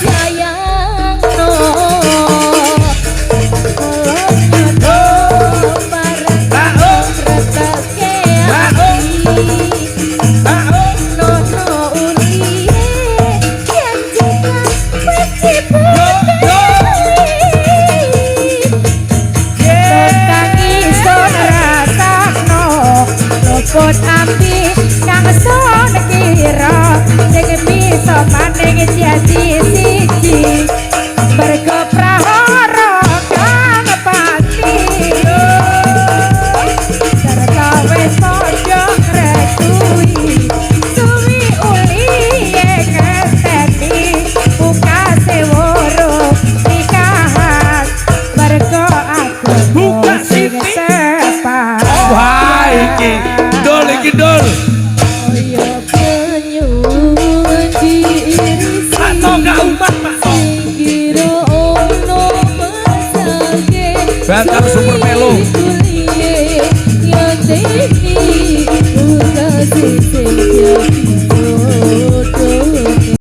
Jayangno. Bareng ngreteke ati. Nono ulihe janji kang wis diputeri. Kang iso ngrasakno luput api kang sun kira sing bisa maning jadi siji mergo prahara kang pasti serta wis padha ngresui suwi ulihe ngenteni pukase weruh nikahan mergo aku Buka sing sini. sepadan. Wah, iki. Dol iki dol. Kaya banyu diirisi. Pak To gak umat, Pak To. Sing kira ono mesake. Welcome Super Melo. Kuliye ngenteni pukase sing